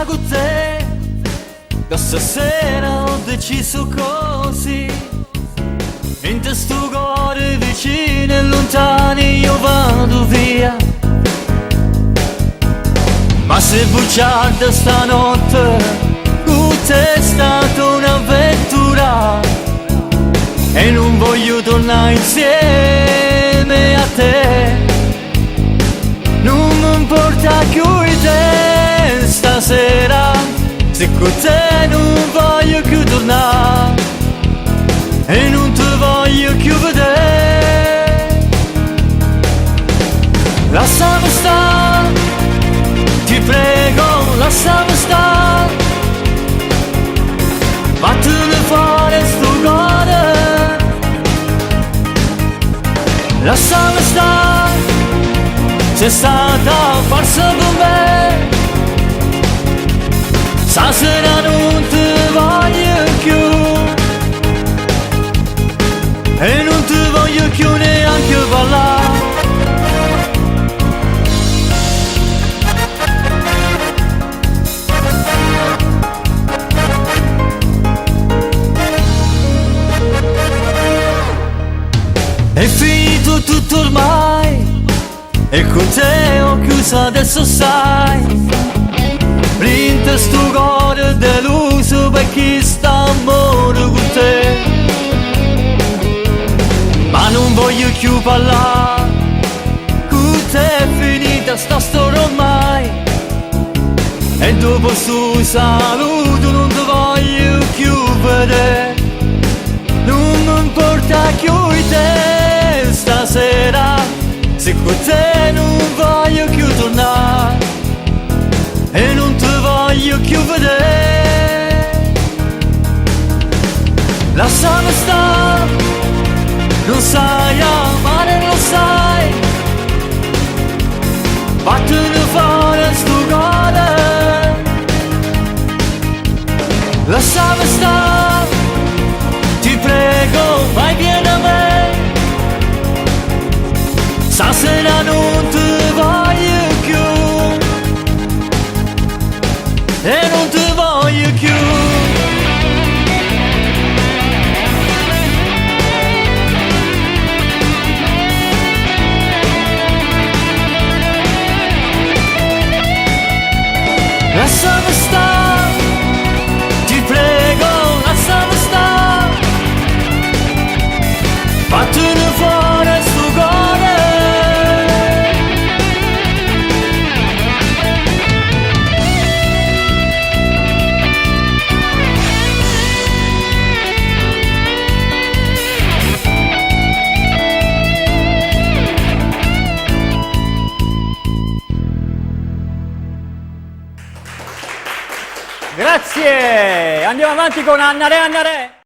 con te. Da stasera ho deciso così. In sto cuore vicino e lontani io vado via. Ma se bugiarda stanotte, con te è stata un'avventura. E non voglio tornare insieme a te. Non mi importa più di te stasera, se con te non voglio più tornare e non ti voglio più vedere. Lasciami stare, ti prego, lasciami stare. Vattene fuori sto cuore. Lasciami stare, sei stata forse per me. Stasera non ti voglio più. E non ti voglio più neanche parlare. È finito tutto ormai e con te ho chiuso adesso sai. Rinte sto cuore deluso per chi sta amore con te. Ma non voglio più parlare, con te è finita sta storia ormai. E dopo sto saluto non ti voglio più vedere. Non mi importa più di te stasera, se con te non voglio più tornare e non ti voglio più vedere. Lasciami stare, non sai amare, lo sai. Vattene fuori sto cuore. Lasciami stare, ti prego, vai via da me. Stasera non ti voglio più. E non ti voglio più. Lasciami stare, ti prego, lasciami stare. Vattene fuori sto cuore. Grazie! Andiamo avanti con Annarè Annarè!